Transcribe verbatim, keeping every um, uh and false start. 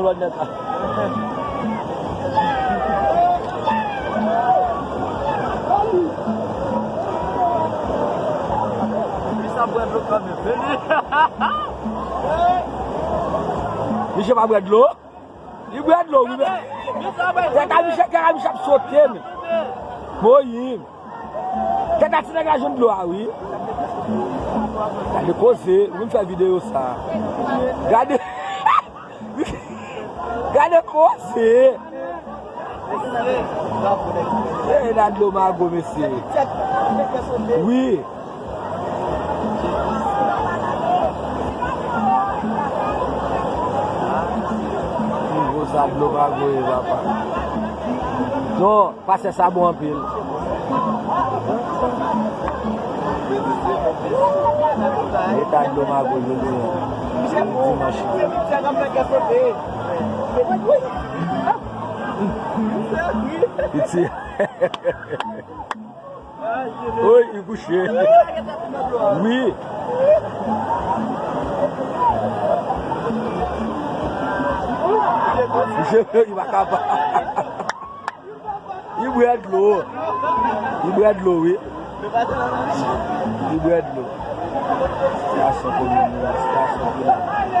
Lòt nèg la. Misye pa bwè dlo? Li bwè dlo, wi, men. Tèt a misye, tèt a misye ap sote, men. Moyiz. Tèt a ti nèg la jwenn dlo a, wi. Gade koze, ou vin fè videyo sa. Gade. Gade koze. E la dlo mago, mesye. Wi. Nivo sa dlo mago ye, papa. Non. Pastè sa bon anpil. Eta dlo mago jodi a. Dimanch. Piti. Oy, li kouche. Wi. Kouche, li pa kapab. Li bwè dlo. Li bwè dlo, wi. Li bwè dlo. Sitiyasyon komin nan, sitiyasyon komin.